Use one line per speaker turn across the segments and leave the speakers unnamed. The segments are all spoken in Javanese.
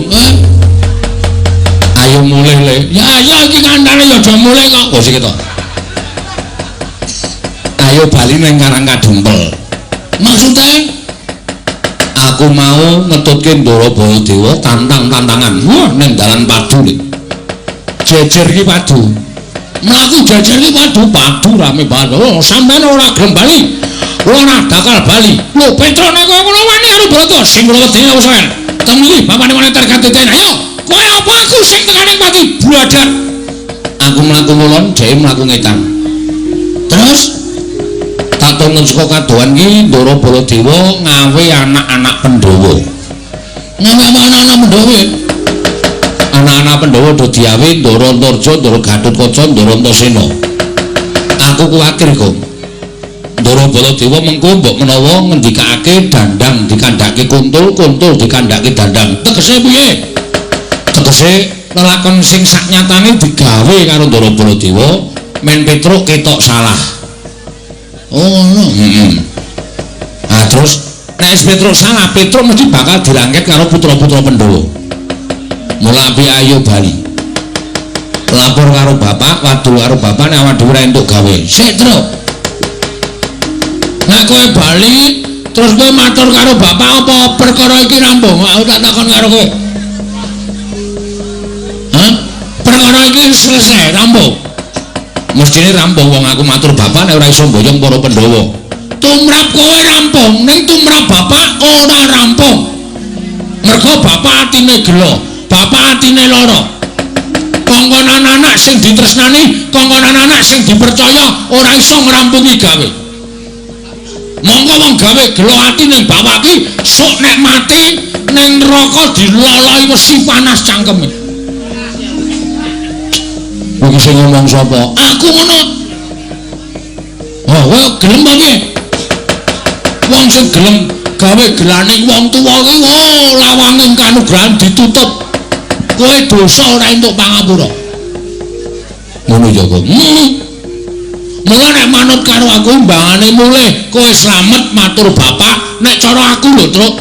Gong. Ayo mulih le. Ya ayo iki kandhane ya aja mulih kok. Oh sik to. Ayo bali ning Karang Kadempel. Maksude aku mau ngetutke Ndara Baladewa tantang-tantangan. Wah, ning dalan padu le. Jejer iki padu. Mlaku jejer iki padu, padu rame banget. Oh, sampeyan ora gelem bali. Ora bakal bali. Lho, Petruk nek kowe ngono wani karo Baladewa sing kula wedeni apa sampeyan? Temui bapane moneter katiten. Ayo, kowe apa aku sing tekane pati bladak. Aku mlaku ngulon, dhewe mlaku ngetan. Terus tak tonton saka kadohan ki Ndara Baladewa ngawe anak-anak Pandhawa. Ngawe anak-anak Pandhawa. Anak-anak Pandhawa do diawe Ndara Antarja, Ndara Gatotkaca, Ndara Antasena. Aku kuwatir kok. Ndara Baladewa mengko mbok menawa ngendikake dandang dikandhake kuntul, kuntul dikandhake dandang. Tegese piye? Tegese lelakon sing saknyatane digawe karo Ndara Baladewa men Petruk ketok salah. Oh ngono. Heeh. Ah terus nek wis Petruk salah, Petruk mesti bakal dirangket karo putra-putra Pandhawa. Mula api ayo bali. Lapor karo bapak, wadul karo bapak nek awak dhewe ora entuk gawe. Sik, Truk. Nek kowe bali terus kowe matur karo bapak apa perkara iki rampung? Aku tak takon karo kowe. Hah? Perkara iki selesai, rampung. Mestine rampung wong aku matur bapak nek ora iso mboyong para Pandhawa. Tumrap kowe rampung, ning tumrap bapak ora rampung. Mergo bapak atine gelo, bapak atine lara. Kongkonan anak sing ditresnani, kongkonan anak sing dipercaya ora iso ngrampungi gawe. Monggo wong gawe gelo ati ning bapak ki sok nek mati ning neraka diloloi wesi panas cangkeme. Iki sing ngomong sapa? Aku ngono. Oh, kowe gelem apa piye? Wong sing gelem gawe gelane wong tuwa ki, oh, lawange kanugrahan ditutup. Kowe dosa ora entuk pangapura. Ngono ya kok. Mula nek manut karo aku mbangane mulih, kowe slamet matur bapak, nek cara aku lho, Truk.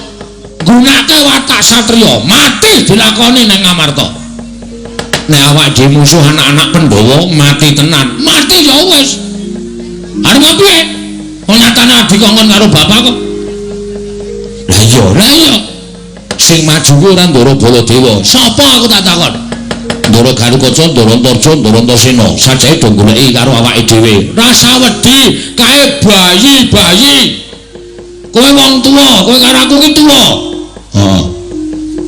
Gunake watak satriya, mati dilakoni ning Ngamarta. Nek awak dhewe musuh anak-anak Pandhawa mati tenan. Mati ya wis. Arep piye? Wong nyatane adi kongkon karo bapak kok. Lah iya, lah iya. Sing maju kuwi ora Ndara Baladewa. Sapa aku tak takon? Ndara Gatotkaca, Ndara Antarja, Ndara Antasena. Sajake do goleki karo awake dhewe. Rasa wedi kae bayi-bayi. Kowe wong tuwa, kowe karo aku ki tuwa. Heeh.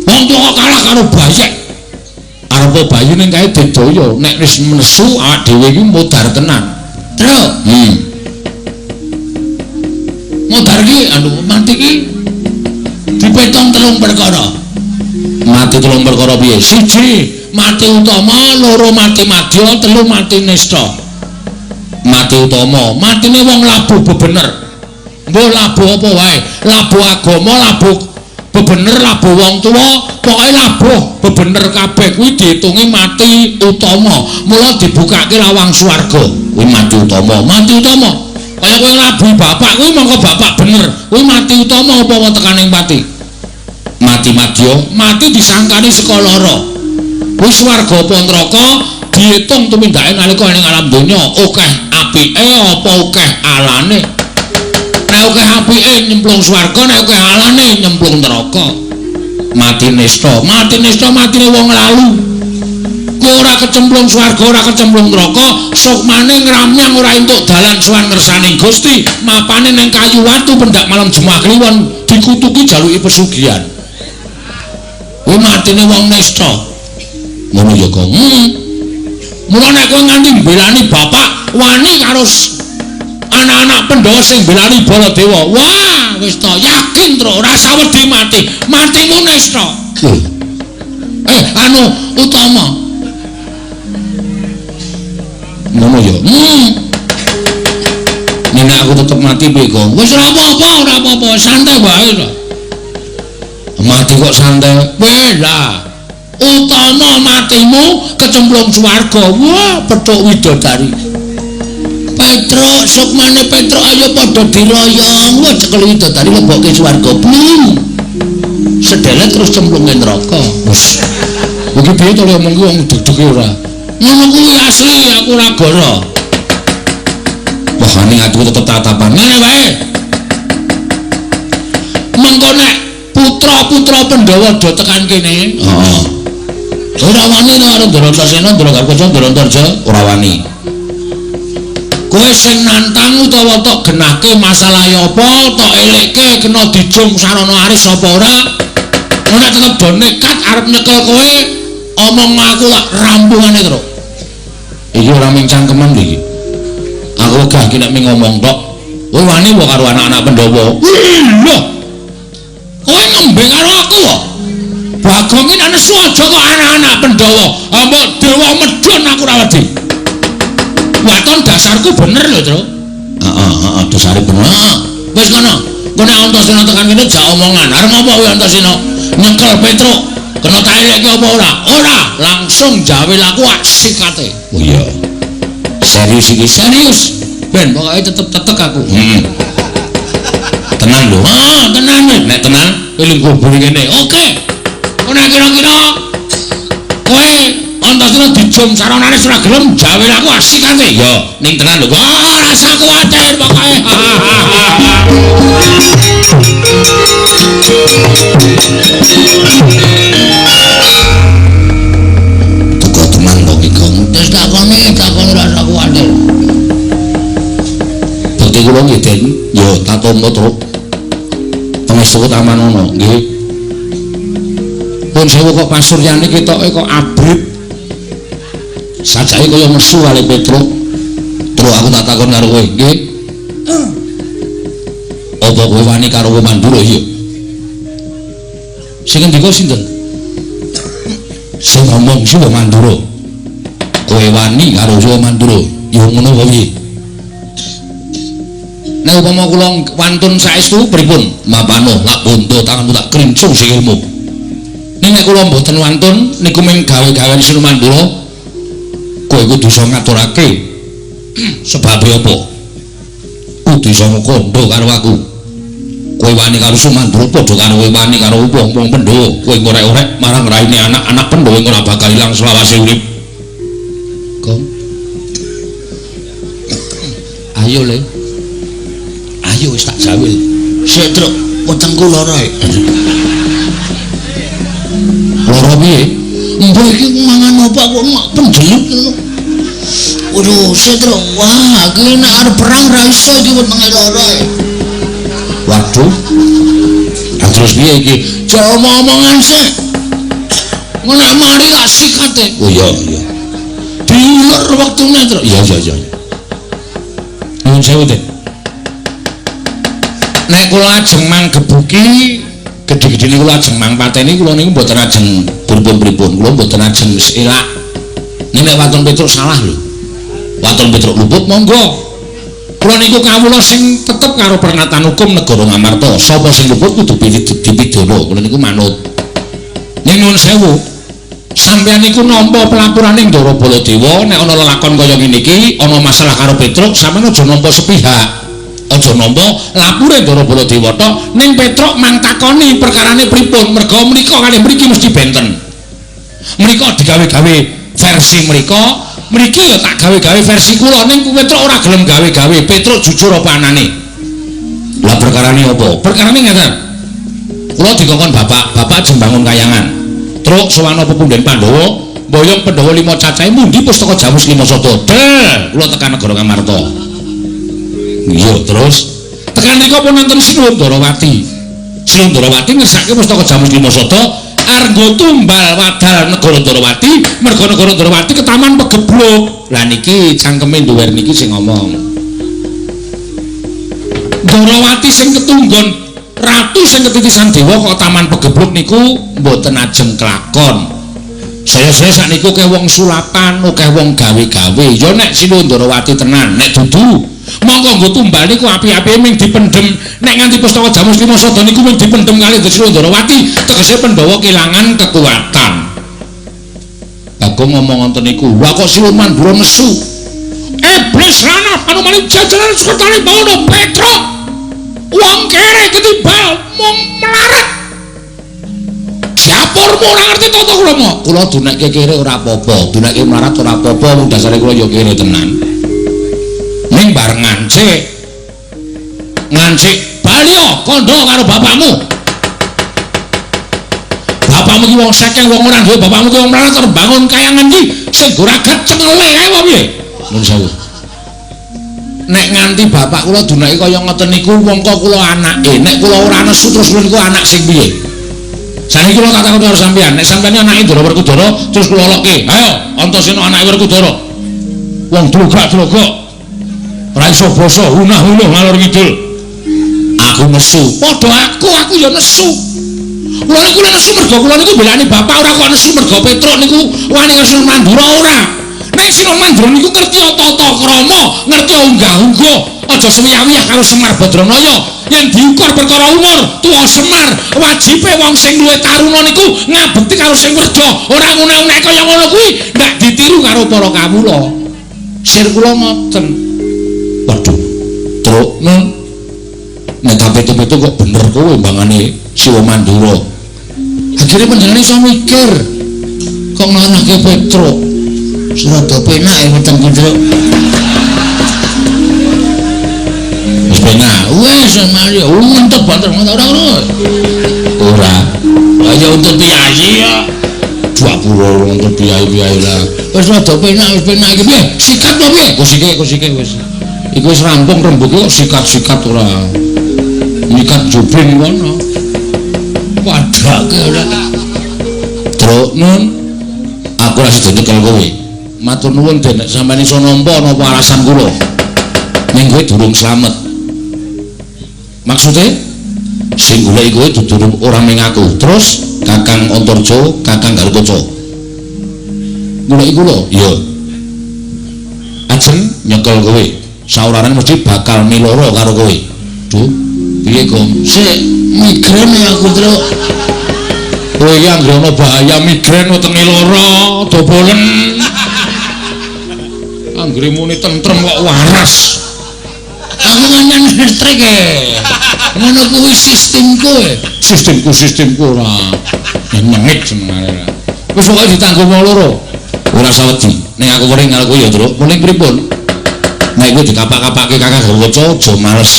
Wong tuwa kok kalah karo bayek. Arepa bayi ning kae bedaya, nek wis nesu awak dhewe iki modar tenan. Truk. Modar ki anu mati ki dipetong telung perkara. Mati telung perkara piye? Siji, mati utama, loro mati madya, telu mati nista. Mati utama, matine wong labuh bebener. Mbuh labuh apa wae? Labuh agama, labuh bebener, labuh wong tuwa, pokoke labuh bebener kabeh kuwi diitungi mati utama. Mula dibukake lawang swarga. Kuwi mati utama, mati utama. Kaya kowe nglabuhi bapak kuwi mongko bapak bener. Kuwi mati utama apa tekaning pati? Mati madya, mati disangkani saka lara. Kuwi swarga apa neraka diitung tumindake nalika ning alam donya, akeh apike apa akeh alane. Nek akeh apike nyemplung swarga, nek akeh alane nyemplung neraka. Mati nista, mati nista matine wong lalu. Kowe ora kecemplung swarga, ora kecemplung neraka, sukmane ngramyang ora entuk dalan sowan ngersane Gusti, mapane ning kayu watu pendak malam Jumat Kliwon dikutuki jaluki pesugihan. Kuwi matine wong nista. Ngono ya, Kang. Mula nek kowe nganti mbelani bapak, wani karo anak-anak Pandhawa sing mbelani Baladewa. Wah, wis to yakin Truk, ora usah wedi mati. Matimu nista. Anu utama. Ngono ya. Nek aku tetep mati piye, Kang? Wis ora apa-apa, ora apa-apa, santai wae to. Mati kok santai. Weh lah. Utama matimu kecemplung swarga. Wah, petuk widodari. Petruk, sukmane Petruk ayo padha diroyong. Wah, cekel widodari lebokke swarga. Blum. Sedelet terus cemplunge neraka. Wis. Iki piye to omong ki wong deg-dege ora. Ngono kuwi asli aku ora goro. Wah, ning atiku tetep tatapan. Ngene wae. Mengko nek putra-putra Pandhawa do tekan kene, heeh. Ora wani karo Ndrantasena, Ndrangarkaca, Ndrantarja, ora wani. Kowe sing nantang utawa tok genahke masalahe apa, tok elekke kena dijung sarana aris apa ora. Nek tetep do nekat arep nyekel kowe, omong aku lak rampungane terus. Iki ora mung cangkeman iki. Aku wegah iki nek mung ngomong tok. Kowe wani apa karo anak-anak Pandhawa? Lho. Kowe ngembe karo aku kok. Bagong iki nek nesu aja kok anak-anak Pandhawa. Mbok dewa medhun aku ora wedi. Waton dasarku bener lho, Tru. Heeh, heeh, dasare bener. Wis kono. Engko nek Antasena tekan kene jak omongan. Arep ngopo kowe Antasena? Nyekel Petruk. Kena tak elekke apa ora? Ora, langsung jawil aku sikate. Oh iya. Serius iki, serius. Ben pokoke tetep tetek aku. Heeh. Tenang lho. Heeh, tenang. Nek tenang, kowe lungguh mburi kene. Oke. Kok nek kira-kira kowe Antasena dijum saranane ora gelem jawil aku asikane. Ya, ning tenan lho. Wah, rasa kuwatir pokoke. Tuku tenan to ki, Gong. Terus takoni, takoni rasa kuwatir. Bekti kula nggih, Den. Ya, tak tampa, Truk. Pangestu Tamanono, nggih. Pun sewu kok pasuryane ketoke kok abrib. Sajake kaya nesu kali Petruk. Truk aku tak takon karo kowe, nggih. Apa kowe wani karo Mandura iya? Sing ngendika sinten? Sing ngomong Siwa Mandura. Kowe wani karo Siwa Mandura? Ya ngono wae piye? Nek upama kula wantun saestu pripun? Mapano lak bondo tanganmu tak krincung sikilmu. Ning nek kula mboten wantun niku mung gawe-gawean Siwa Mandura. Kowe kudu iso ngaturake sebabe apa? Kudu iso kandha karo aku. Kowe wani karo Sumandura padha karo kowe wani karo wong-wong Pandhawa. Kowe ngorek-orek marang raine anak-anak Pandhawa ora bakal ilang selawase urip. Gong. Ayo le. Ayo wis tak jawil. Sik, Truk, wetengku lara. Lara piye? Mbah iki mangan apa kok mak penjelut ngono. Waduh, sik, Truk. Wah, iki nek arep perang ra iso iki wetenge lara. Waduh. Lah terus piye iki? Aja omong-omongan sik. Ngono mari tak sikate. Oh iya, iya. Diulur wektune, Truk. Iya, iya, iya. Nuwun sewu, Den. Nek kula ajeng manggebuki gedhe-gedhene kula ajeng mangpateni kula niku mboten ajeng pripun-pripun, kula mboten ajeng wis elak. Ning nek waton Petruk salah lho. Waton Petruk luput monggo. Kula niku kawula sing tetep karo pernatan hukum negara Ngamarta. Sapa sing luput kudu dipidana. Kula niku manut. Ning nuwun sewu, sampeyan niku nampa pelapurane Ndara Baladewa nek ana lelakon kaya ngene iki, ana masalah karo Petruk, sampeyan aja nampa sepihak. Aja nampa lapure Ndara Baladewa tok, ning Petruk mang takoni perkarane pripun, merga mrika kalih mriki mesti benten. Mrika digawe-gawe versi mrika, mriki ya tak gawe-gawe versi kula, ning Petruk ora gelem gawe-gawe. Petruk jujur apa anane? Lah perkarane apa? Perkarane ngeten. Kula dikongkon bapak, bapak ajeng bangun kayangan. Truk sowan pepunden Pandhawa, mboyong Pandhawa 5 cacahe mundi pustaka Jamus 5 sada. Del, kula tekan negara Ngamarta. Iya, terus tekan mriku pun wonten Sinuwun Darawati. Sinuwun Darawati ngersake pustaka Jamus 5 sada arenggo tumbal wadal negara Darawati, merga negara Darawati ketaman pegebluk. Lah niki cangkeme nduwer niki sing ngomong. Darawati sing ketunggon ratu sing ketitisan dewa kok taman pegebluk niku mboten ajeng kelakon. Saya-saya sakniku akeh wong sulapan, akeh wong gawe-gawe. Ya nek Sinuwun Darawati tenan, nek dudu monggo nggo tumbal niku api-apike ming dipendhem. Nek nganti pustaka Jamus 5 sada niku ming dipendhem kalih Sinuwun Darawati, tegese Pandhawa kelangan kekuatan. Bagong ngomong ngoten niku, lha kok Sinuwun Mandura nesu. Iblis lanang panumaning jajaran sekretari Bawono Petruk. Wong kere ketibal mung melarat. Umurmu ora ngerti tata krama. Kula dunekke kere ora apa-apa, dunekke mlarat ora apa-apa, wong dasare kula ya kere tenan. Ning bareng ngancik. Ngancik bali kandha karo bapakmu. Bapakmu ki wong sekeng, wong ora duwe, bapakmu ki wong mlarat arep bangun kayangan ki sing goragat cengele kae apa piye? Nuwun sewu. Nek nganti bapak kula dunake kaya ngoten niku mongko kula anake, nek kula ora nesu terus kula niku anak sing piye? Saniki kula tak takon karo sampeyan, nek sampeyan anake Ndara Werkudara terus kula lokke, ayo Antasena anake Werkudara. Wong drogak-drogok. Ora iso basa, hunah-hunuh ngalor ngidul. Aku nesu. Padha aku ya nesu. Kula niku nesu mergo kula niku belani bapak, ora kok nesu mergo Petruk niku wani karo Sunan Mandura ora. Nek Sunan Mandura niku ngerti tata krama, ngerti unggah-ungguh, aja suwiyah-wiyah karo Semar Badranaya. Yen diukur perkara umur, tuwa Semar, wajibe wong sing luwih taruna niku ngabekti karo sing werja, ora nguna-unek kaya ngono kuwi ndak ditiru karo para kawula. Sir kula ngoten. Waduh, Truk, nun. Nek tak pitu-pitu kok bener kowe mbangane Siwa Mandura. Akhire panjenengan iso mikir kok nglanake Petruk.
Surada penak ya weteng Petruk.
Wis penak. Wis mari ngentut banter ora ora. Ora. Kaya untuk piyayi ya. 20 untuk piyayi-piyayi lah. Wis rada penak, wis penak iki piye? Sikat apa piye? Kusike wis. Iku wis rampung rembuke kok sikat-sikat ora. Nyikat jubin kono. Padake ora. Truk nun. Aku ora sida nyekel kowe. Matur nuwun Den, nek sampeyan iso nampa napa alasan kula. Ning kowe durung slamet. Maksude sing goleki kowe dudu ora ming aku. Terus Kakang Antarja, Kakang Garukaca. Goleki kula? Iya. Ajeng nyekel kowe. Saurarane mesti bakal miloro karo kowe. Duh, piye, Gong?
Sik migrain aku, Truk.
Kowe iki anggere ana bahaya migrain wetenge lara, dobolen. Anggere muni tentrem kok waras.
Aku nganyan listrik e. Ngono kuwi sistemku e.
Sistemku ora nyengit senengane. Wis pokoke ditanggung wong loro. Ora sawedi. Nek aku weling karo kowe ya, Truk. Weling pripun? Nek kowe dikapak-kapake Kakang Garukaca aja males.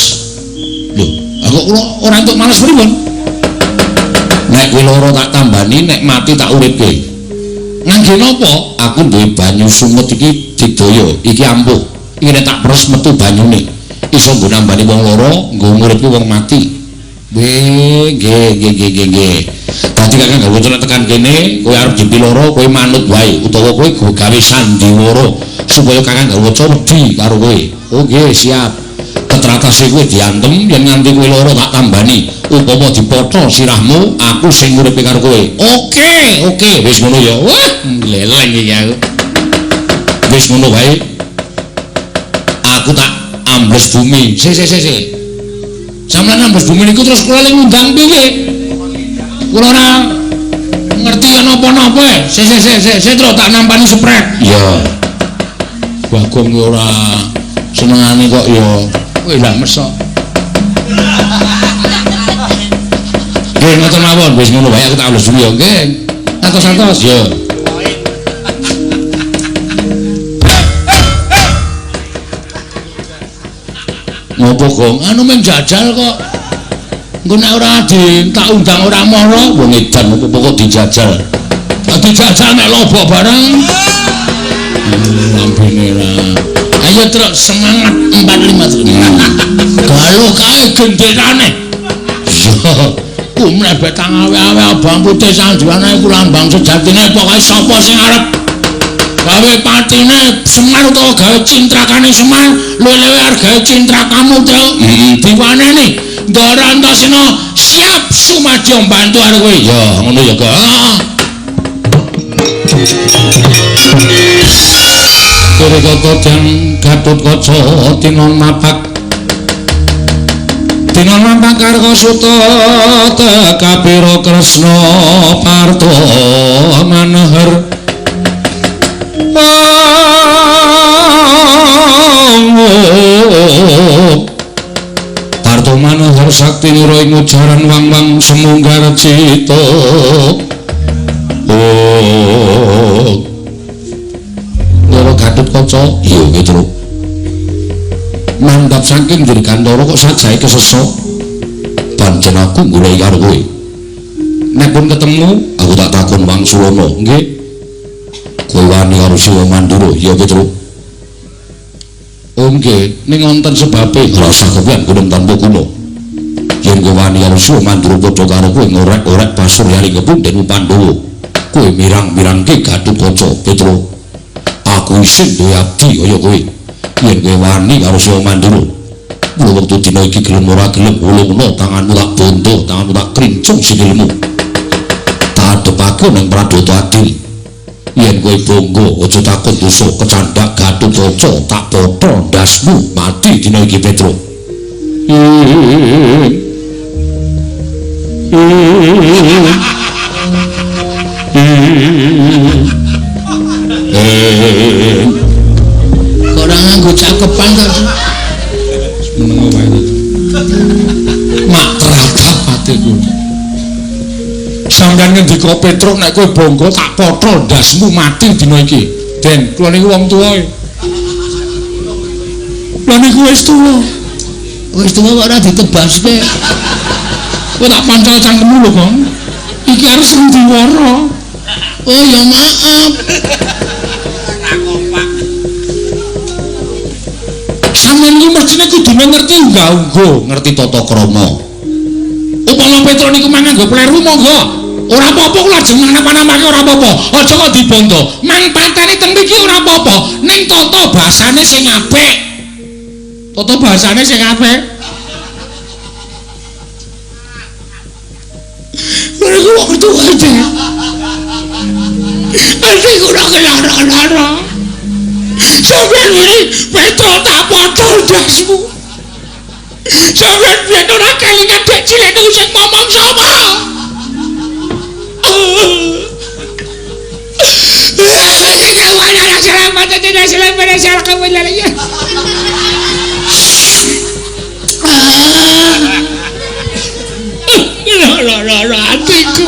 Lho, aku kula ora entuk males pripun? Nek kowe loro tak tambani, nek mati tak uripke. Ngangge napa? Aku duwe banyu sumut iki digdaya, iki ampuh. Iki nek tak peres metu banyune. Iso nggo nambani wong loro, nggo nguripke wong mati. Nggih, nggih, nggih. Dadi Kakang Garukaca nek tekan kene, kowe arep dipiloro, kowe manut wae utawa kowe gawe sandiwara supaya Kakang Garukaca wedi karo kowe. Oh nggih, siap. Ketratase kowe diantem yen nganti kowe loro tak tambani. Upama dipotho sirahmu, aku sing nguripi karo kowe. Oke, oke, wis ngono ya. Wah, gleleng iki aku. Wis ngono wae. Aku tak ambles bumi. Sik. Sampeyan ambles bumi niku terus kula le ngundang piye? Kula ora ngerti napa-napa e. Sik, sik terus tak nampani sprek. Iya. Bagong ora senengane kok ya. Kowe lah mesok. Nggih ngoten mawon, wis ngono wae aku tak ambles bumi ya nggih. Santos-santos ya. Ngopo, Gong? Anu men jajal kok. Engko nek ora di tak undang ora mara, wong edan opo kok dijajal. Dijajal nek lobok bareng. Lambene ra. Ayo Truk semangat 4 5 3. Galuh kae genderane. Iya. Kumlebet awe-awe abang putih sanduwane iku lambang sejatine pokoke sapa sing arep gawe patine Semar utawa gawe cintrakane Semar luwih-luwih arep gawe cintrakamu, Truk. Diwaneni Ndara Antasena siap sumadyo mbantu karo kowe. Ya ngono ya, Kak. Kere kata jang Gatotkaca tinon mapak. Tinon mapak Karkasuta tekapira Kresna Parta Manohar. Parta Manohar sakti nira ing ujaran wang-wang semunggar cita. saking Dirgantara kok sajahe kesesa. Pancen aku goleki karo kowe. Nek pun ketemu, aku tak takon wangsulana. Nggih. Kowe wani karo Siwa Mandura, ya Petruk? Oh nggih, ning wonten sebabe ora usah kepian gunung tanpa guna. Yen kowe wani karo Siwa Mandura padha karo kowe ngorek-orek pasuryaning kepunden Pandhawa. Kowe mirang-mirangke Gatotkaca, Petruk. Aku isin duwe abdi kaya kowe. Yen kowe wani karo Siwa Mandura, mula wektu dina iki gelem ora gelem ulungna tanganmu tak bondo, tanganmu tak krincung sikilmu. Tak adepake nang Pradata Adil. Yen kowe bangga aja takon dosa kecandhak Gatotkaca tak potho ndasmu mati dina iki Petruk.
Kok ora nganggo cakepan to?
Meneng wae to. Mak teratap atiku. Sampeyan ngendika Petruk nek kowe bangga tak potho ndasmu mati dina iki. Den, kula niku wong tuwa. Kula niku wis tuwa.
Wis tuwa kok ora ditebaske.
Kowe tak pancal cangkemmu lho, Kong. Iki arep sandiwara.
Oh ya maaf.
Sampeyan iki mestine kudune ngerti unggah-ungguh, ngerti tata krama. Upama Petruk niku mangan nggo pleru monggo. Ora apa-apa kula ajeng napa-napake ora apa-apa. Aja kok dibondo. Mang pateni teng mriki ora apa-apa. Ning tata basane sing apik. Tata basane sing apik. Lha iku wong tuwa aja. Ati kula kelara-lara. Sampeyan muni Petruk tak potho ndasmu. Sampeyan biyen ora kelingan dek cilik niku sing momong sapa? Lara atiku.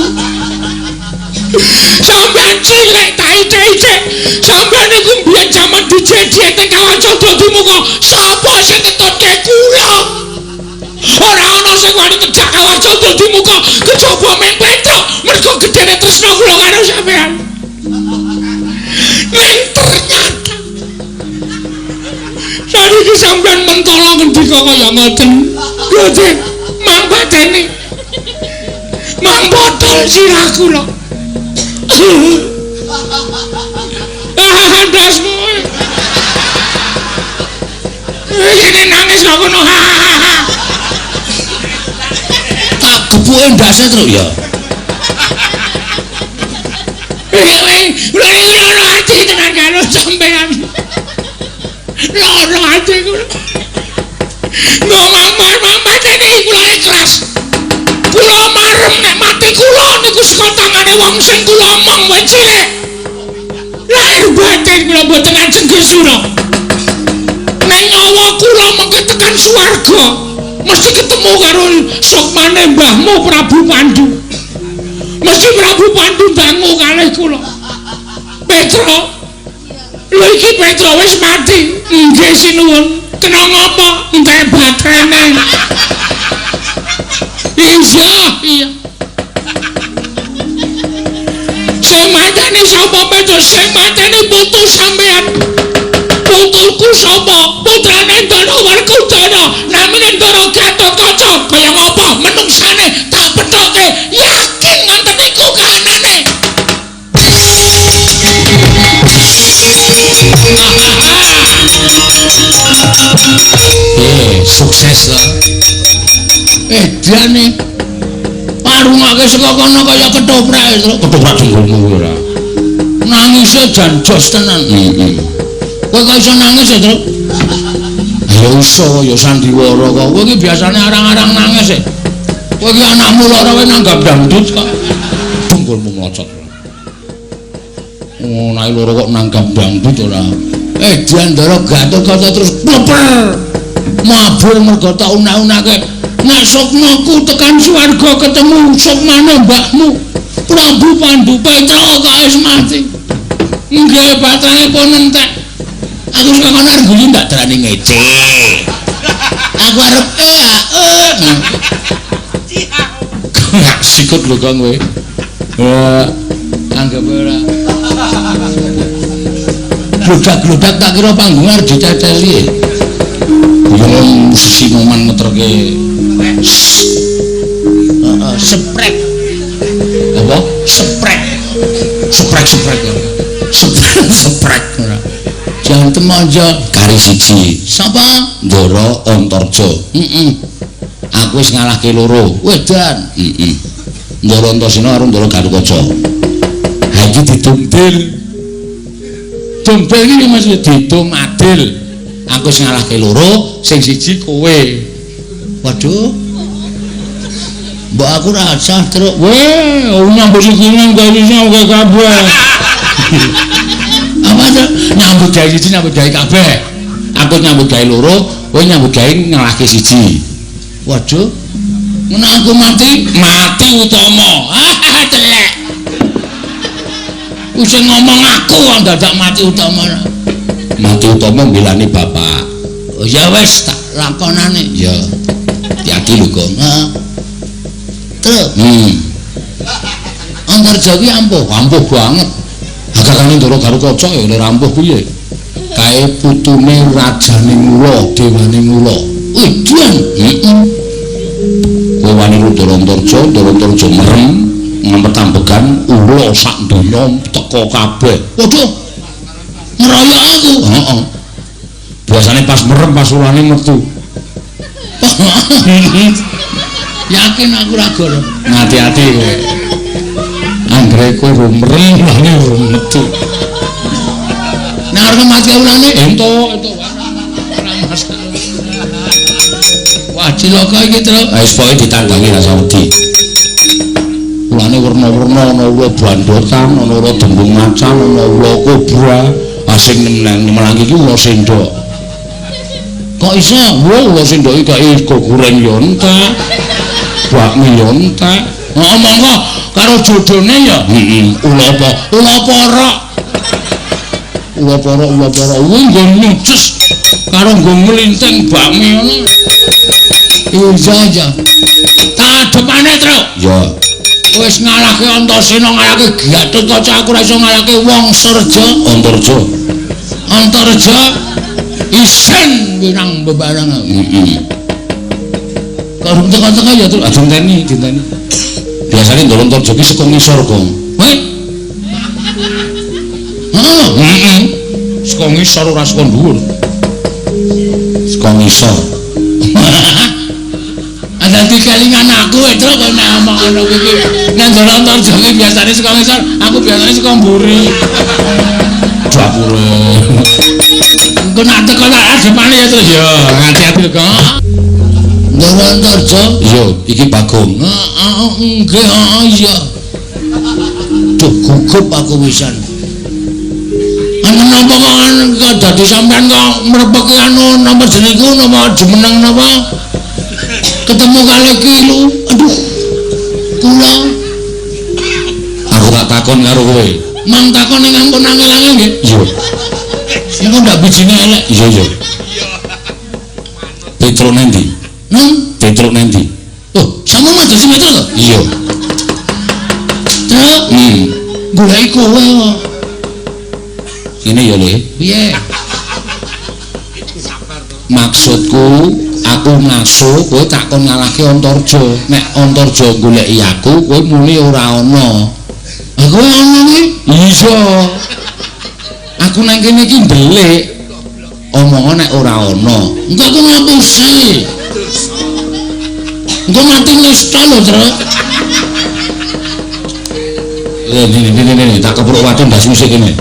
Sampeyan cilik tak icik-icik. Sampeyan niku mbiyen jaman dijejet teng Kawah Candra Dimuka, sapa sing ngetutke kula? Ora ana sing wani ngejak Kawah Candra Dimuka kejaba ming Petruk, mergo gedene tresna kula karo sampeyan. Ning ternyata saniki sampeyan mentala ngendika kaya ngoten. Lho, mang pateni. Mang botol sirah kula. Ah, ndasmu. Ini nangis kok ngono.
Tak gebuke ndase Truk ya.
Lha iki lara ati tenan karo sampean. Lara ati kula. Ngomong mateni kula ikhlas. Kula marem nek mati kula niku saka tangane wong sing kula omong wis cilik. Lahir batin kula mboten ajeng gesura. Nek nyawa kula mengke tekan swarga, mesti ketemu karo sukmane mbahmu Prabu Pandu. Mesti Prabu Pandu dangu kalih kula. Petruk, lho iki Petruk wis mati. Nggih sinuwun. Kena ngapa? Entek baterene. Iya, iya. Sing mateni sapa Petruk? Sing mateni putu sampean. Putuku sapa? Putrane Ndara Werkudara, namine Ndara Gatotkaca. Kaya ngapa menungsane tak pethoke? Yakin ngoten niku kahanane.
Sukses to. Edan iki. Parungake saka kono kaya ketoprak, Truk.
Ketoprak jenggolmu kuwi ora.
Nangise jan jos tenan.
Heeh.
Kowe kok iso nangis ya, Truk?
Ya iso ya sandiwara kok.
Kowe iki biasane arang-arang nangis e. Kowe iki anakmu lara wae nanggap dangdut kok.
Jenggolmu mlocot. Oh, nek loro kok nanggap dangdut ora.
Diandara Gatotkaca terus pleper. Mabur mergo tak unak-unake. Nek sukmaku tekan swarga ketemu sukmane mbahmu Prabu Pandu, Petruk kok wis mati. Nggih, baterane pun entek. Aku saka kono arep guyu ndak darani ngece. Aku arep
Gak sikut lho Kang kowe.
Anggap ora. Gludak-gludak tak kira panggung arep diteteli.
Yo sinoman ngeterke.
Heeh, sprek.
Apa?
Sprek.
Sprek-sprek. Sprek-sprek ora.
Jantem aja
kari siji.
Sapa?
Ndara Antarja.
Heeh.
Aku wis ngalahke loro.
Wedan.
Heeh. Ndara Antasena karo Ndara Gatotkaca. Ha iki didumbil. Dumbil iki mesti didum adil. Aku wis ngalahke loro, sing siji kowe.
Waduh. Mbok aku ora sah, Truk.
Weh, nyambut siji gawe siji kabeh.
Apa Truk?
Nyambut gawe siji nyambut gawe kabeh. Aku nyambut gawe loro, kowe nyambut gawe ngalahke siji.
Waduh. Ngono aku mati,
mati utama.
Ah, telek. Wis ngomong aku kok dadak mati utama.
Mati utama mbelani bapak.
Oh ya wis tak lakonane.
Ya. Hati-hati lho, Gong.
Heeh. Truk. Antarja ki ampuh,
ampuh banget. Hakakane Ndara Gatotkaca ya ora ampuh piye. Kae putune rajane Ngula, dewane Ngula.
Wedan.
Heeh. Kowe wani Ndara Antarja, Ndara Antarja merem ngempetambegan ula sak donya teka kabeh.
Waduh. Ngeroyok aku.
Heeh. Biasane pas merem pas ulane metu.
Yakin aku ora goro.
Ngati-ati kowe. Anggere kowe merem ulane metu.
Nek arep mati ulane
entuk, entuk ora masalah.
Wah, cilaka iki, Truk.
Wis pokoke ditanggangi rasa wedi. Ulane werna-werna, ana ula bandotan, ana ula dembung macan, ana ula kobra. Sing nemelang iki ula sendok.
Kok iso?
Wah, ula sendok iki kae goreng yo entek. Bakmi yo entek.
Heeh, monggo karo jodone ya.
Heeh, ula apa?
Ula porok.
Ula porok, ula porok. Kuwi nggo nyuces karo nggo nglinting bakmi ngono.
Iya, iya. Tak adepane, Truk.
Ya.
Wis ngalahke Antasena, ngalahke Gatotkaca, aku ora iso ngalahke Wangsareja.
Antarja.
Antarja isin winang bebareng.
Heeh.
Karo teko-teko ya, Truk.
Aja enteni, dinteni. Biasane Ndara Antarja ki saka ngisor, Gong.
Heh. Heeh.
Heeh. Saka ngisor ora saka dhuwur. Saka ngisor.
Dadi kelingan aku Truk kok nek omong ngono kuwi. Nek Ndara Antarja ki biasane saka ngisor, aku biasane saka mburi.
Dapure.
Engko nek teko tak adepane ya, Truk.
Ya, ngati-ati lho, Gong.
Ndara Antarja?
Iya, iki Bagong.
Heeh, nggih, heeh, iya. Duh, gugup aku pisan. Anu napa kok dadi sampean kok mrepeki anu napa jenengku napa jumeneng napa? Ketemu kali kilu, aduh, kula.
Aku tak takon karo kowe.
Mang takon ning ampun angel-angel nggih.
Iya.
Engko ndak bijine elek.
Iya, iya. Petruk nendi?
Nang
Petruk nendi?
Oh, sama madosi Petruk to?
Iya.
Truk. Goleki kowe kok.
Ngene ya, Le.
Piye?
Maksudku aku ngaso kowe tak kon ngalahke Antarja. Nek Antarja goleki aku, kowe muni ora ana.
Aku ana kuwi?
Iya. Aku nang kene iki ndelik. Omong nek ora ana.
Engko aku ngapusi. Engko mati nista lho, Truk.
Ini tak kepruk watu ndasmu sik kene.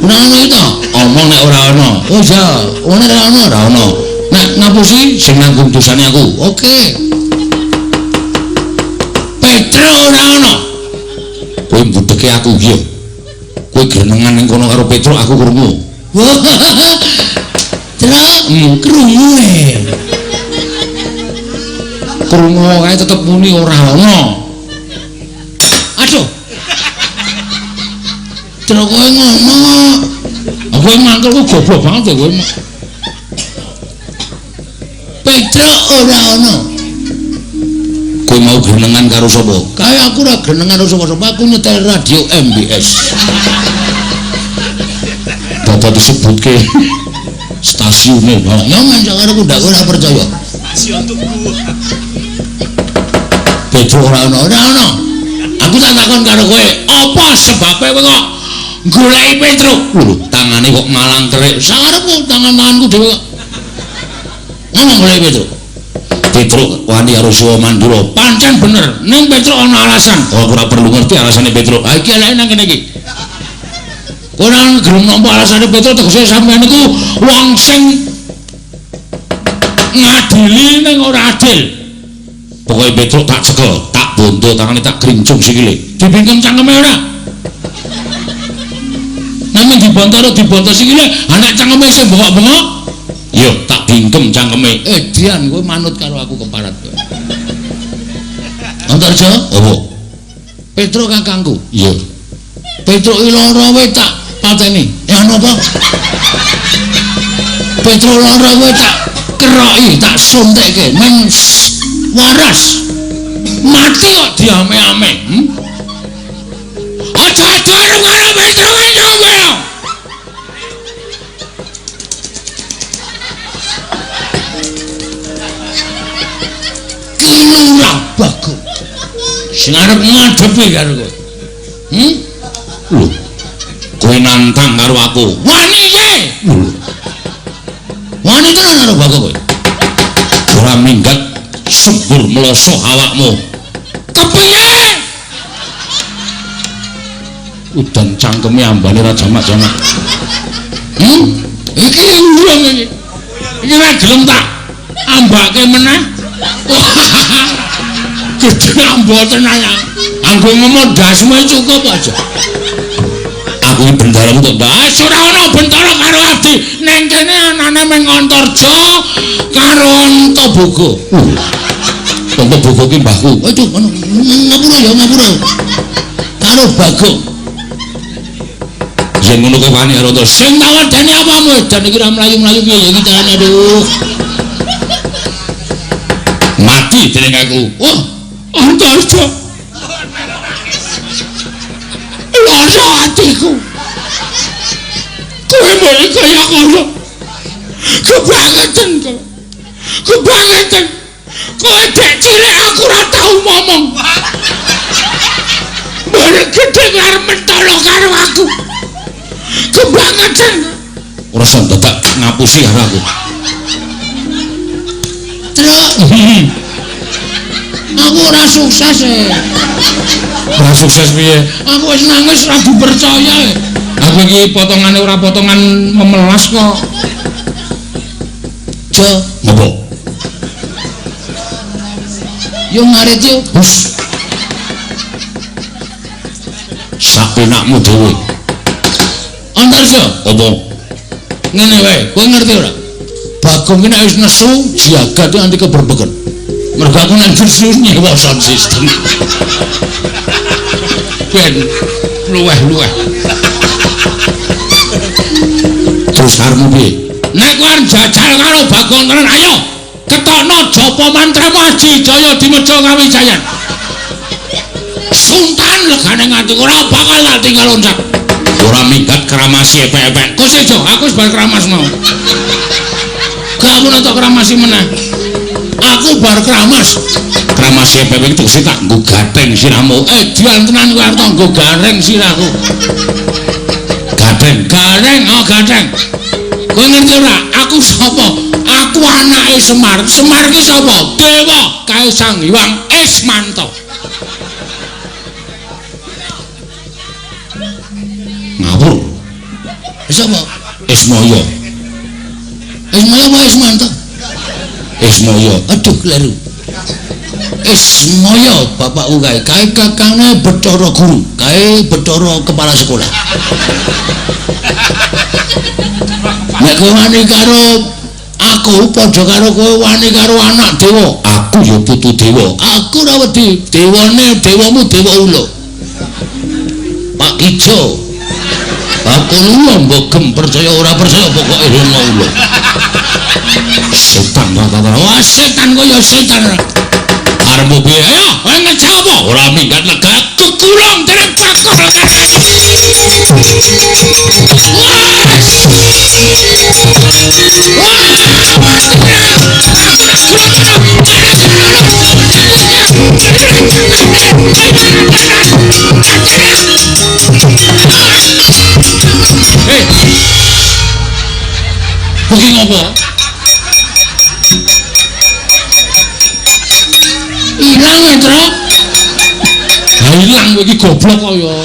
Ora ana iki to?
Omong nek ora ana.
Oh iya, ora ana,
ora ana. Nek ngapusi sing nanggung dosane aku.
Oke. Petro ora ana.
Kowe mbudeke aku iki yo. Kowe grenengan ning kono karo Petro aku krungu.
Truk, krungu e.
Krungu kae tetep muni ora ana.
Aduh. Truk kowe ngono.
Aku mangkel ku goblok banget ya kowe.
Petruk ora ana.
Kowe mau grenengan karo sapa?
Kae aku ora grenengan karo sapa-sapa, aku nyetel radio MBS.
Dadak disebutke stasiune.
Ya men sakarepku ndak ora percaya.
Stasiun Tugu.
Petruk ora ana,
ora ana.
Aku tak takon karo kowe, apa sebabe kowe kok goleki Petruk? Lho, tangane kok malang kerik.
Sakarepku tangan-tanganku dhewe kok. Ngomong goleki Petruk.
Petruk wani karo Siwa Mandura.
Pancen bener, ning Petruk ana alasan.
Oh, aku ora perlu ngerti alasane Petruk.
Ha iki eleke nang kene iki. Ora gelem nampa alasane Petruk tegese sampeyan niku wong sing ngadili ning ora adil.
Pokoke Petruk tak cekel, tak bondo tangane tak grincung sikile.
Dibingkem cangkeme ora? Namung dibonto ora dibonto sikile, ha nek cangkeme isih bengok-bengok,
ya tak bingkem cangkeme.
Dian kowe manut karo aku keparat kowe. Antarja,
apa?
Petruk kakangku.
Iya.
Petruk iki lara kowe tak pateni. Ya napa? Petruk lara kowe tak keroki, tak suntikke men waras. Mati kok diame-ame. Aja-aja karo Petruk kowe. Kilurah Bagong sing arep ngadepi karo kowe.
Lho. Kowe nantang karo aku.
Wani kowe.
Lho.
Wani tenan karo Bagong kowe.
Ora minggat subur mloso awakmu.
Kepiye?
Udan cangkeme ambane ra jamak-jamak.
Iki urung iki. Iki ora gelem tak ambake meneh. Gedhe ambo tenan ya. Anggo ngomong dasmu cukup aja.
Aku iki bendaramu kok.
Wis ora ana bentara karo abdi. Ning kene anane mung Antarja karo Antaboga.
Antaboga ki mbahku.
Aduh ngono. Ngapura ya ngapura. Karo Bagong.
Yen ngono kowe wani karo Antarja.
Sing tak wedeni apamu edan iki ora mlayu-mlayu piye ya iki carane aduh.
Mati dening aku.
Wah, Antarja. Lara atiku. Kowe mbok kaya ngono. Kebangetan kowe. Kebangetan. Kowe dek cilik aku ora tau ngomong. Bareng gedhe arep mentolo karo aku. Kebangetan.
Ora usah dadak ngapusi karo aku.
Truk. Aku ora sukses e.
Ora sukses piye?
Aku wis nangis ora dipercaya.
Aku iki potongane ora potongan memelas kok.
Jo,
ngopo?
Yo ngarit yo.
Hus. Sapenakmu dhewe.
Antarja,
apa?
Ngene wae, kowe ngerti ora? Bagong ki nek wis nesu jagat nganti keberbeken. Mergo aku nek nesu nyewa sound system. Ben luweh-luweh.
Terus karepmu piye?
Nek kowe arep jajal karo Bagong tenan, ayo ketokno japa mantramu Aji Jaya Dimeja Kawijayan. Suntan legane nganti ora bakal tak tinggal loncat.
Ora minggat kramasi epek-epek.
Kok sejo, aku wis bar kramas mau. Gak aku nek tak kramasi meneh. Aku bar kramas.
Kramasi epek-epek itu tak nggo gatheng sirahmu.
Dian tenan kowe arep nggo gareng sirahku.
Gatheng,
gareng, oh gatheng. Kowe ngerti ora? Aku sapa? Aku anake Semar. Semar ki sapa? Dewa kae Sang Hyang Ismanto.
Ngawur.
Sapa?
Ismaya.
Ismaya apa Ismanto?
Ismaya.
Aduh kleru. Ismaya bapakku kae, kae kakange Bathara Guru, kae Bathara kepala sekolah. Nek kowe wani karo aku padha karo kowe wani karo anak dewa.
Aku ya putu dewa.
Aku ora wedi. Dewane dewamu dewa ula. Pak Kijo. Bapak
bakul ula mbok gem percaya ora percaya pokoke ana ula. Setan ta. Wah, setan kaya setan. Arep piye? Ayo, kowe ngejak apa? Ora minggat lega kekulung dereng bakul. Hei, kuwi ngopo? Ilang Tru. Ha ilang kowe iki goblok kaya.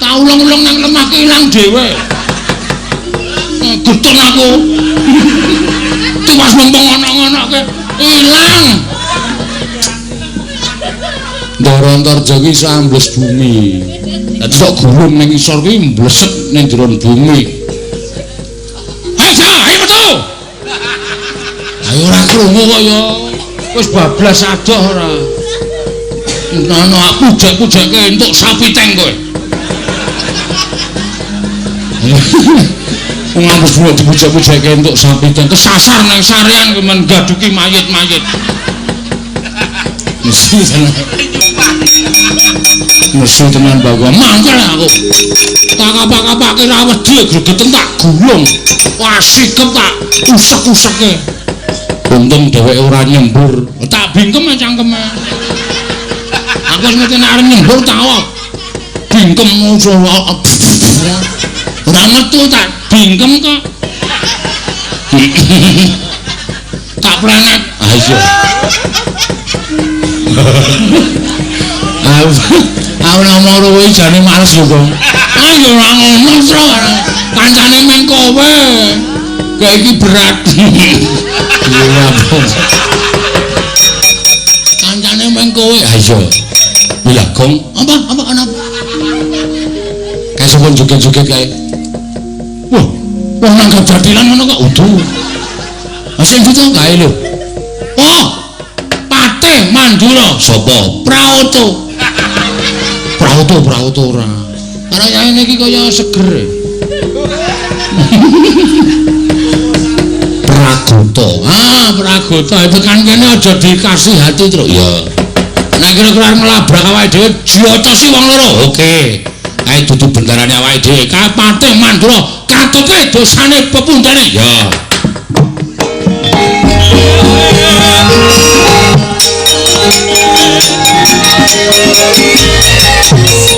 Tak ulung-ulung nang lemah ki ilang dhewe. Getun aku. Tiwas mempeng ngono-ngonoke ilang. Ndara Antarja ki iso ambles bumi. Dadi sok gulung ning isor ki mblesek ning jero bumi. Ayo, ayo metu. Ayo ora krungu kaya wis bablas adoh ora. Ngono aku pujek-pujeke entuk sapi teng kowe. Wong ambles bumi dipujek-pujeke entuk sapi teng kesasar nang sarean kemen gaduki mayit-mayit. Mesti tenan. Mesti tenan Bagong. Mangkel aku. Tak kapak-kapake ra wedi gregeten tak gulung. Wah sikep tak usek-useke. Untung dheweke ora nyembur. Tak bingkem cangkeme. Aku wis ngerti nek arep nyembur tak bingkem ora metu tak bingkem kok. Tak planet. Ah iya. Aku ngomong kowe jane males lho, Gong. Ah ya ora ngono, Tru. Kancane meng kowe. Kayak iki berat. Iya, kancane meng kowe. Ah iya. Iya, Gong. Apa? Apa ana? Kae sapa joget-joget kae? Wah, wong nang jathilan ngono kok udu. Ah sing ndi to kae lho? Wah, Patih Mandura sapa? Praoto. Praoto, Praoto ora. Karo yaene iki kaya seger. Pragota. Ah, Pragota tekan kene aja dikasih hati, Tru. Iya. Nek kira-kira arep nglabrak awake dhewe diotosi wong loro. Oke. Kae dudu bendarane awake dhewe. Kae Patih Mandura katupe dosane pepundhane. Ya.